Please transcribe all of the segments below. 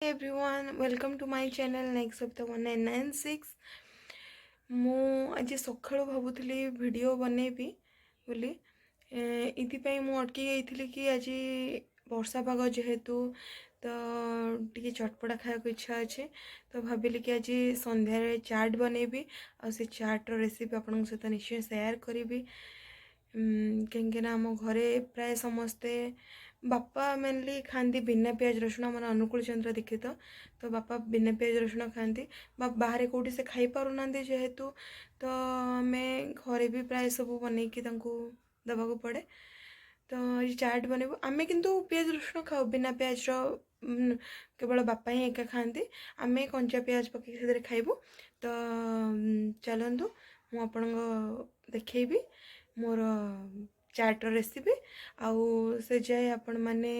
Everyone, welcome to my channel next of the 1996। ମୁଁ ଆଜି ସକାଳୁ ଭାବୁଥିଲି ଭିଡ଼ିଓ ବନେଇବି ବୋଲି। ଏଇଥିପାଇଁ ମୁଁ ଅଟକି ଯାଇଥିଲି କି ଆଜି ବର୍ଷା ପାଗ ଯେହେତୁ, ତ ଟିକେ ଚଟପଟା ଖାଇବାକୁ ଇଚ୍ଛା ଅଛି। ତ ଭାବିଲି କି ଆଜି ସନ୍ଧ୍ୟାରେ ଚାଟ୍ ବନେଇବି ଆଉ ସେ ଚାଟ୍ର ରେସିପି ଆପଣଙ୍କ ସହିତ ନିଶ୍ଚୟ ସେୟାର କରିବି, କାହିଁକିନା ଆମ ଘରେ ପ୍ରାୟ ସମସ୍ତେ, ବାପା ମେନଲି ଖାଆନ୍ତି ବିନା ପିଆଜ ରସୁଣ। ଆମର ଅନୁକୂଳ ଚନ୍ଦ୍ର ଦୀକ୍ଷିତ, ତ ବାପା ବିନା ପିଆଜ ରସୁଣ ଖାଆନ୍ତି ବା ବାହାରେ କେଉଁଠି ସେ ଖାଇପାରୁନାହାନ୍ତି ଯେହେତୁ, ତ ଆମେ ଘରେ ବି ପ୍ରାୟ ସବୁ ବନେଇକି ତାଙ୍କୁ ଦେବାକୁ ପଡ଼େ। ତ ଏଇ ଚାଟ୍ ବନେଇବୁ ଆମେ, କିନ୍ତୁ ପିଆଜ ରସୁଣ ଖାଉ ବିନା ପିଆଜର, କେବଳ ବାପା ହିଁ ଏକା ଖାଆନ୍ତି। ଆମେ କଞ୍ଚା ପିଆଜ ପକେଇକି ସେଥିରେ ଖାଇବୁ। ତ ଚାଲନ୍ତୁ, ମୁଁ ଆପଣଙ୍କ ଦେଖେଇବି ମୋର ଚାଟ୍ର ରେସିପି। ଆଉ ସେ ଯାଏ ଆପଣମାନେ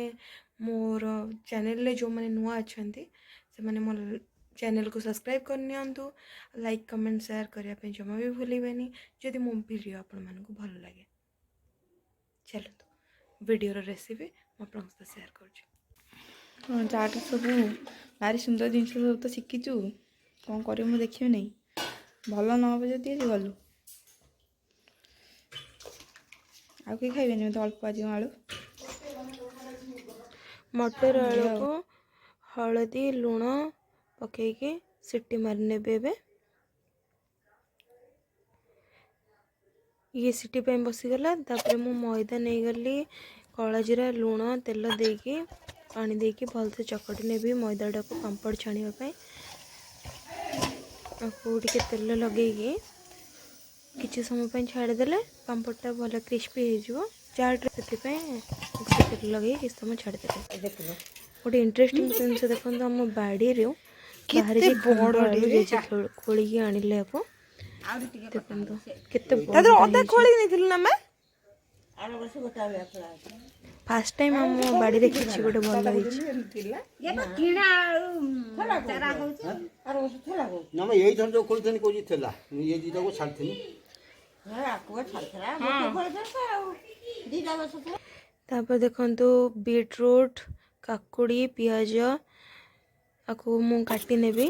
ମୋର ଚ୍ୟାନେଲରେ ଯେଉଁମାନେ ନୂଆ ଅଛନ୍ତି, ସେମାନେ ମୋ ଚ୍ୟାନେଲକୁ ସବସ୍କ୍ରାଇବ୍ କରିନିଅନ୍ତୁ। ଲାଇକ୍, କମେଣ୍ଟ, ସେୟାର କରିବା ପାଇଁ ଜମା ବି ଭୁଲିବେନି ଯଦି ମୋ ଭିଡ଼ିଓ ଆପଣମାନଙ୍କୁ ଭଲ ଲାଗେ। ଚାଲନ୍ତୁ, ଭିଡ଼ିଓର ରେସିପି ମୁଁ ଆପଣଙ୍କ ସହିତ ସେୟାର କରୁଛି। ହଁ, ଚାଟ୍ ସବୁ ଭାରି ସୁନ୍ଦର ଜିନିଷ ସବୁ ତ ଶିଖିଛୁ। କ'ଣ କରିବୁ ମୁଁ ଦେଖିବି ନାହିଁ? ଭଲ ନ ହେବ ଯଦି ଆଜି ଗଲୁ, ଆଉ କେହି ଖାଇବେନି। ମୋତେ ଅଳ୍ପ ଆଜି ଆଳୁ ମଟର ଆଳୁକୁ ହଳଦୀ ଲୁଣ ପକେଇକି ସିଟି ମାରି ନେବେ। ଏବେ ଇଏ ସିଟି ପାଇଁ ବସିଗଲା। ତାପରେ ମୁଁ ମଇଦା ନେଇଗଲି, କଳା ଜିରା, ଲୁଣ, ତେଲ ଦେଇକି, ପାଣି ଦେଇକି ଭଲସେ ଚକଟି ନେବି ମଇଦାଟାକୁ ପାମ୍ପଡ଼ ଛାଣିବା ପାଇଁ। ଆକୁ ଟିକେ ତେଲ ଲଗେଇକି କିଛି ସମୟ ପାଇଁ ଛାଡ଼ିଦେଲେ ପାମ୍ପଡ଼ଟା ଭଲ କ୍ରିସ୍ପି ହେଇଯିବ ଚାଟ୍ରେ। ସେଥିପାଇଁ ଟିକେ ତେଲ ଲଗେଇକି କିଛି ସମୟ ଛାଡ଼ିଦେଲେ। ଗୋଟେ ଇଣ୍ଟରେଷ୍ଟିଂ ଜିନିଷ ଦେଖନ୍ତୁ, ଆମ ବାଡ଼ିରୁ ବାହାରିଛି ଖମ୍ବ ଆଳୁ। ଜେଜେ ଖୋଳିକି ଆଣିଲେ ଆକୁ। ଦେଖନ୍ତୁ କେତେ ତା ଦେହରେ ବଡ଼ଟା ଅଦା ହେଇଛି। ଖୋଳି ନେଇଥିଲୁ ନା ମା? ଫାର୍ଷ୍ଟ ଟାଇମ୍ ଆମ ବାଡ଼ିରେ କିଛି ଗୋଟେ ଭଲ ହେଇଛି। ନା ମ, ଏଇଥର ଯୋଉ ଖୋଳିଥିନି କହୁଛି ଥିଲା, ମୁଁ ଇଏ ଦୁଇଟାକୁ ଛାଡ଼ିଥିନି। ତାପରେ ଦେଖନ୍ତୁ, ବିଟରୁଟ୍, କାକୁଡ଼ି, ପିଆଜ ଆକୁ ମୁଁ କାଟି ନେବି।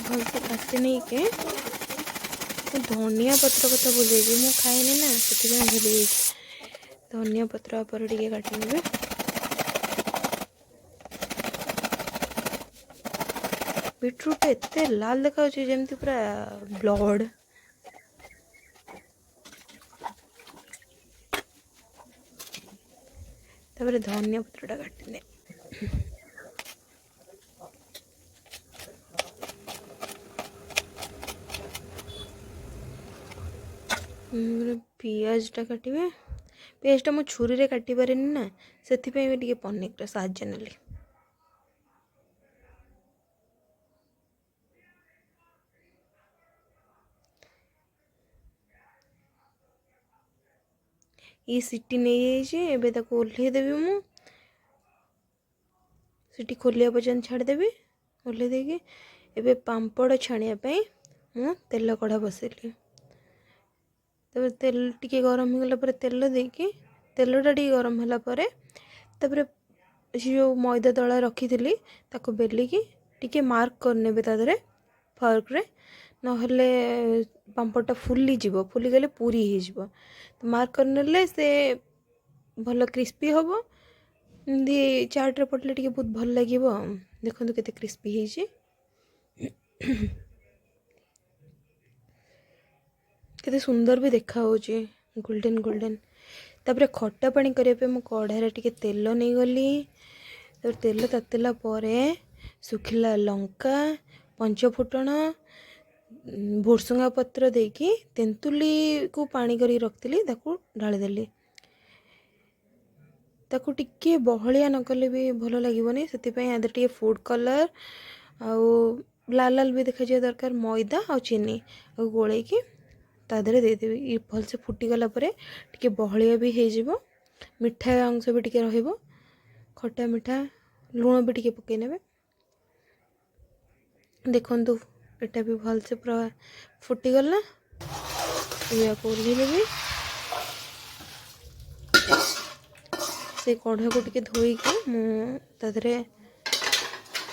ଭଲସେ କାଟି ନେଇକି, ମୁଁ ଧନିଆ ପତ୍ର କଥା ଭୁଲି ଯାଇଛି। ମୁଁ ଖାଏନି ନା, ସେଥିପାଇଁ ଭୁଲି ଯାଇଛି। ଧନିଆ ପତ୍ର ଉପରେ ଟିକେ କାଟି ନେବେ। ବିଟରୁଟ୍ ଏତେ ଲାଲ ଦେଖାଯାଉଛି, ଯେମିତି ପୁରା ବ୍ଲଡ଼। ତାପରେ ଧନିଆ ପତ୍ରଟା କାଟିନେ। ପିଆଜଟା କାଟିବେ। ପିଆଜଟା ମୁଁ ଛୁରୀରେ କାଟି ପାରେନି ନା, ସେଥିପାଇଁ ବି ଟିକେ ପନିକିର ସାହାଯ୍ୟ ନେଲି। ଇଏ ସିଟି ନେଇଯାଇଛି, ଏବେ ତାକୁ ଓହ୍ଲେଇ ଦେବି ମୁଁ। ସିଟି ଖୋଲିବା ପର୍ଯ୍ୟନ୍ତ ଛାଡ଼ିଦେବି। ଓହ୍ଲେଇ ଦେଇକି ଏବେ ପାମ୍ପଡ଼ ଛାଣିବା ପାଇଁ ମୁଁ ତେଲ କଢ଼ା ବସେଇଲି। ତାପରେ ତେଲ ଟିକେ ଗରମ ହେଇଗଲା ପରେ ତେଲ ଦେଇକି, ତେଲଟା ଟିକେ ଗରମ ହେଲା ପରେ, ତାପରେ ସେ ଯେଉଁ ମଇଦା ଦଳା ରଖିଥିଲି ତାକୁ ବେଲିକି ଟିକେ ମାର୍କ କରିନେବେ ତା ଦେହରେ ଫର୍କରେ, ନହେଲେ ପାମ୍ପଡ଼ଟା ଫୁଲିଯିବ। ଫୁଲିଗଲେ ପୁରୀ ହେଇଯିବ। ତ ମାର୍କ କରିନେଲେ ସେ ଭଲ କ୍ରିସ୍ପି ହେବ। ଏମିତି ଚାଟ୍ରେ ପଡ଼ିଲେ ଟିକେ ବହୁତ ଭଲ ଲାଗିବ। ଆଉ ଦେଖନ୍ତୁ କେତେ କ୍ରିସ୍ପି ହେଇଛି, କେତେ ସୁନ୍ଦର ବି ଦେଖାହେଉଛି, ଗୋଲ୍ଡେନ୍ ଗୋଲ୍ଡେନ୍। ତାପରେ ଖଟା ପାଣି କରିବା ପାଇଁ ମୁଁ କଢ଼ାରେ ଟିକେ ତେଲ ନେଇଗଲି। ତାପରେ ତେଲ ତାତିଲା ପରେ ଶୁଖିଲା ଲଙ୍କା, ପଞ୍ଚଫୁଟଣ, ଭୁର୍ସୁଙ୍ଗା ପତ୍ର ଦେଇକି ତେନ୍ତୁଳିକୁ ପାଣି କରିକି ରଖିଥିଲି, ତାକୁ ଢାଳିଦେଲି। ତାକୁ ଟିକେ ବହଳିଆ ନ କଲେ ବି ଭଲ ଲାଗିବନି। ସେଥିପାଇଁ ୟା ଦେହରେ ଟିକେ ଫୁଡ଼୍ କଲର୍, ଆଉ ଲାଲ ଲାଲ ବି ଦେଖାଯିବା ଦରକାର, ମଇଦା ଆଉ ଚିନି ଆଉ ଗୋଳେଇକି ତା ଦେହରେ ଦେଇଦେବି। ଇଏ ଭଲସେ ଫୁଟିଗଲା ପରେ ଟିକେ ବହଳିଆ ବି ହେଇଯିବ, ମିଠା ଅଂଶ ବି ଟିକେ ରହିବ। ଖଟା ମିଠା ଲୁଣ ବି ଟିକେ ପକାଇ ନେବେ। ଦେଖନ୍ତୁ, ଏଇଟା ବି ଭଲସେ ପୁରା ଫୁଟିଗଲା। ଏବେ ୟାକୁ ଓହ୍ଲେଇ ଦେବି। ସେ କଢ଼ାକୁ ଟିକେ ଧୋଇକି ମୁଁ ତା ଦେହରେ,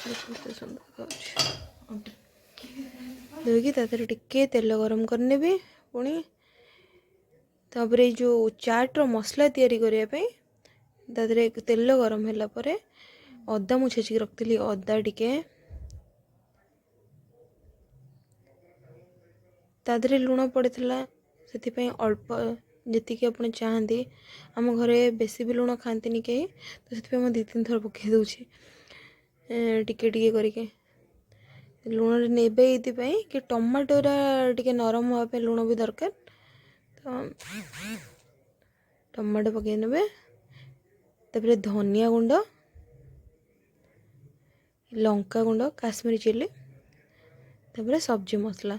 ଦେଖନ୍ତୁ ସୁନ୍ଦର ଦେଖାଯାଉଛି, ଧୋଇକି ତା ଦେହରେ ଟିକେ ତେଲ ଗରମ କରିନେବି ପୁଣି। ତାପରେ ଏଇ ଯେଉଁ ଚାଟ୍ର ମସଲା ତିଆରି କରିବା ପାଇଁ ତା ଦେହରେ ତେଲ ଗରମ ହେଲା ପରେ ଅଦା ମୁଁ ଛେଚିକି ରଖିଥିଲି, ଅଦା ଟିକେ ତା ଦେହରେ ଲୁଣ ପଡ଼ିଥିଲା, ସେଥିପାଇଁ ଅଳ୍ପ ଯେତିକି ଆପଣ ଚାହାନ୍ତି। ଆମ ଘରେ ବେଶୀ ବି ଲୁଣ ଖାଆନ୍ତିନି କେହି, ତ ସେଥିପାଇଁ ମୁଁ 2-3 ଥର ପକାଇ ଦେଉଛି ଟିକେ ଟିକେ କରିକି। ଲୁଣରେ ନେବେ ଏଇଥିପାଇଁ କି ଟମାଟୋଟା ଟିକେ ନରମ ହେବା ପାଇଁ ଲୁଣ ବି ଦରକାର, ତ ଟମାଟୋ ପକାଇ ନେବେ। ତାପରେ ଧନିଆ ଗୁଣ୍ଡ, ଲଙ୍କା ଗୁଣ୍ଡ, କାଶ୍ମୀରୀ ଚିଲି, ତାପରେ ସବଜି ମସଲା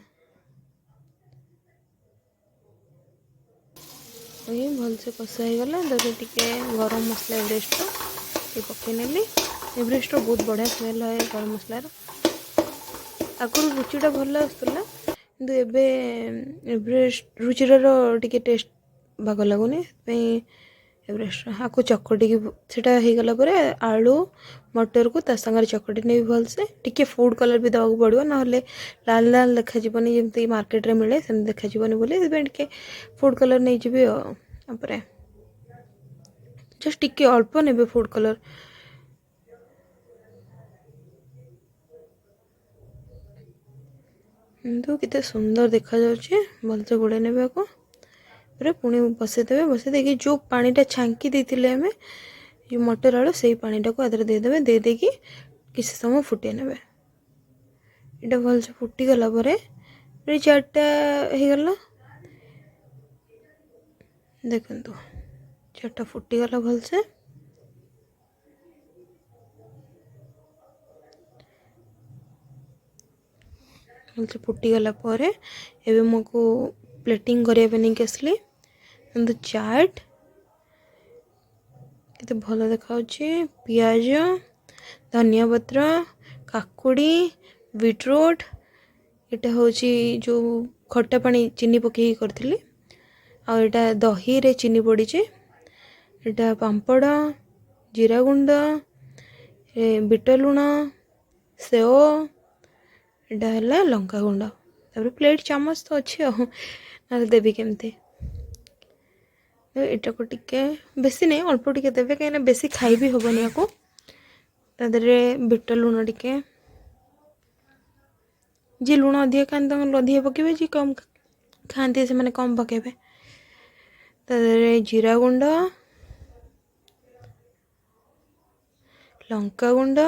ପକେଇ ଭଲସେ କଷା ହେଇଗଲା। ତାପରେ ଟିକେ ଗରମ ମସଲା ଏଭରେଷ୍ଟର ଟିକେ ପକାଇ ନେଲି। ଏଭରେଷ୍ଟର ବହୁତ ବଢ଼ିଆ ସ୍ମେଲ୍ ହୁଏ ଗରମ ମସଲାର। ଆଗରୁ ରୁଚିଟା ଭଲ ଆସୁଥିଲା, କିନ୍ତୁ ଏବେ ଏଭରେଷ୍ଟ ରୁଚିଟାର ଟିକେ ଟେଷ୍ଟ ବାଗ ଲାଗୁନି, ସେଥିପାଇଁ ଏଭରେଷ୍ଟର। ଆକୁ ଚକଟିକି ସେଇଟା ହେଇଗଲା ପରେ ଆଳୁ ମଟରକୁ ତା ସାଙ୍ଗରେ ଚକଟି ନେବି ଭଲସେ। ଟିକେ ଫୁଡ଼୍ କଲର୍ ବି ଦେବାକୁ ପଡ଼ିବ, ନହେଲେ ଲାଲ ଲାଲ ଦେଖାଯିବନି, ଯେମିତି ମାର୍କେଟରେ ମିଳେ ସେମିତି ଦେଖାଯିବନି ବୋଲି ସେଥିପାଇଁ ଟିକେ ଫୁଡ଼୍ କଲର୍ ନେଇଯିବି। ଆଉ ତାପରେ ଜଷ୍ଟ ଟିକେ ଅଳ୍ପ ନେବେ ଫୁଡ଼୍ କଲର୍। କିନ୍ତୁ କେତେ ସୁନ୍ଦର ଦେଖାଯାଉଛି। ଭଲସେ ଗୋଳେଇ ନେବେ ଆକୁ, ତାପରେ ପୁଣି ବସେଇଦେବେ। ବସେଇ ଦେଇକି ଯେଉଁ ପାଣିଟା ଛାଙ୍କି ଦେଇଥିଲେ ଆମେ ଯେଉଁ ମଟର ଆଳୁ, ସେଇ ପାଣିଟାକୁ ଆଦେହରେ ଦେଇଦେବେ। ଦେଇ ଦେଇକି କିଛି ସମୟ ଫୁଟେଇ ନେବେ। ଏଇଟା ଭଲସେ ଫୁଟିଗଲା ପରେ ଚାଟ୍ଟା ହେଇଗଲା। ଦେଖନ୍ତୁ, ଚାଟ୍ଟା ଫୁଟିଗଲା ଭଲସେ। ଭଲସେ ଫୁଟିଗଲା ପରେ ଏବେ ମୁଁ ପ୍ଲେଟିଂ କରିବା ପାଇଁ ନେଇକି ଆସିଲି। କିନ୍ତୁ ଚାଟ୍ କେତେ ଭଲ ଦେଖାଯାଉଛି। ପିଆଜ, ଧନିଆ ପତ୍ର, କାକୁଡ଼ି, ବିଟରୁଟ୍, ଏଇଟା ହେଉଛି ଯେଉଁ ଖଟା ପାଣି ଚିନି ପକେଇକି କରିଥିଲି, ଆଉ ଏଇଟା ଦହିରେ ଚିନି ପଡ଼ିଛି, ଏଇଟା ପାମ୍ପଡ଼, ଜିରା ଗୁଣ୍ଡ, ବିଟ ଲୁଣ, ସେଓ, ଏଇଟା ହେଲା ଲଙ୍କା ଗୁଣ୍ଡ। ତାପରେ ପ୍ଲେଟ୍ ଚାମଚ ତ ଅଛି, ଆଉ ନହେଲେ ଦେବି କେମିତି? ଏଇଟାକୁ ଟିକେ ବେଶୀ ନାହିଁ, ଅଳ୍ପ ଟିକେ ଦେବେ, କାହିଁକିନା ବେଶୀ ଖାଇ ବି ହେବନି ୟାକୁ। ତା ଦେହରେ ବିଟ ଲୁଣ ଟିକେ, ଯିଏ ଲୁଣ ଅଧିକା ଖାଆନ୍ତି ତାଙ୍କୁ ଅଧିକା ପକାଇବେ, ଯିଏ କମ୍ ଖାଆନ୍ତି ସେମାନେ କମ୍ ପକାଇବେ। ତା ଦେହରେ ଜିରା ଗୁଣ୍ଡ, ଲଙ୍କା ଗୁଣ୍ଡ,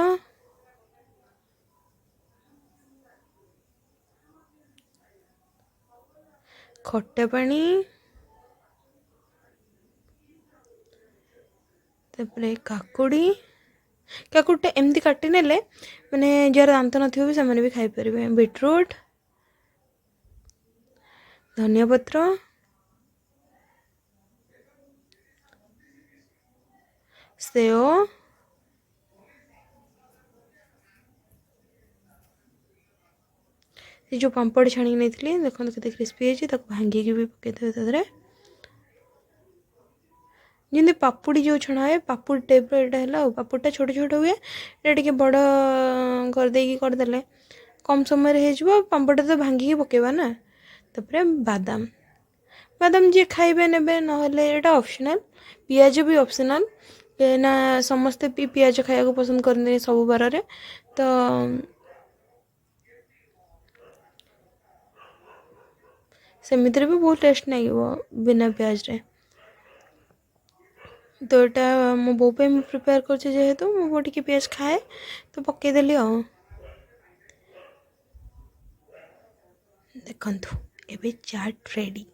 ଖଟା ପାଣି, ତାପରେ କାକୁଡ଼ି। କାକୁଡ଼ିଟା ଏମିତି କାଟି ନେଲେ ମାନେ ଯାହାର ଦାନ୍ତ ନଥିବ ବି ସେମାନେ ବି ଖାଇପାରିବେ। ବିଟରୁଟ୍, ଧନିଆ ପତ୍ର, ସେଓ, ସେ ଯେଉଁ ପାମ୍ପଡ଼ ଛାଣିକି ନେଇଥିଲି, ଦେଖନ୍ତୁ କେତେ କ୍ରିସ୍ପି ହେଇଛି, ତାକୁ ଭାଙ୍ଗିକି ବି ପକାଇଦେବେ ତା ଦେହରେ। ଯେମିତି ପାପୁଡ଼ି ଯେଉଁ ଛଣା ହୁଏ, ପାପୁଡ଼ି ଟାଇପ୍ର ଏଇଟା ହେଲା। ଆଉ ପାପୁଡ଼ିଟା ଛୋଟ ଛୋଟ ହୁଏ, ଏଇଟା ଟିକେ ବଡ଼ କରିଦେଇକି କରିଦେଲେ କମ୍ ସମୟରେ ହେଇଯିବ। ପାମ୍ପଡ଼ଟା ତ ଭାଙ୍ଗିକି ପକାଇବା ନା। ତାପରେ ବାଦାମ, ବାଦାମ ଯିଏ ଖାଇବେ ନେବେ, ନହେଲେ ଏଇଟା ଅପସନାଲ୍। ପିଆଜ ବି ଅପସନାଲ୍, କାହିଁକିନା ସମସ୍ତେ ବି ପିଆଜ ଖାଇବାକୁ ପସନ୍ଦ କରନ୍ତିନି ସବୁ ବାରରେ, ତ ସେମିତିରେ ବି ବହୁତ ଟେଷ୍ଟ ଲାଗିବ ବିନା ପିଆଜରେ। ତ ଏଇଟା ମୋ ବୋଉ ପାଇଁ ମୁଁ ପ୍ରିପେୟାର କରୁଛି, ଯେହେତୁ ମୋ ବୋଉ ଟିକେ ପିଆଜ ଖାଏ, ତ ପକାଇଦେଲି। ଆଉ ଦେଖନ୍ତୁ, ଏବେ ଚାଟ୍ ରେଡ଼ି।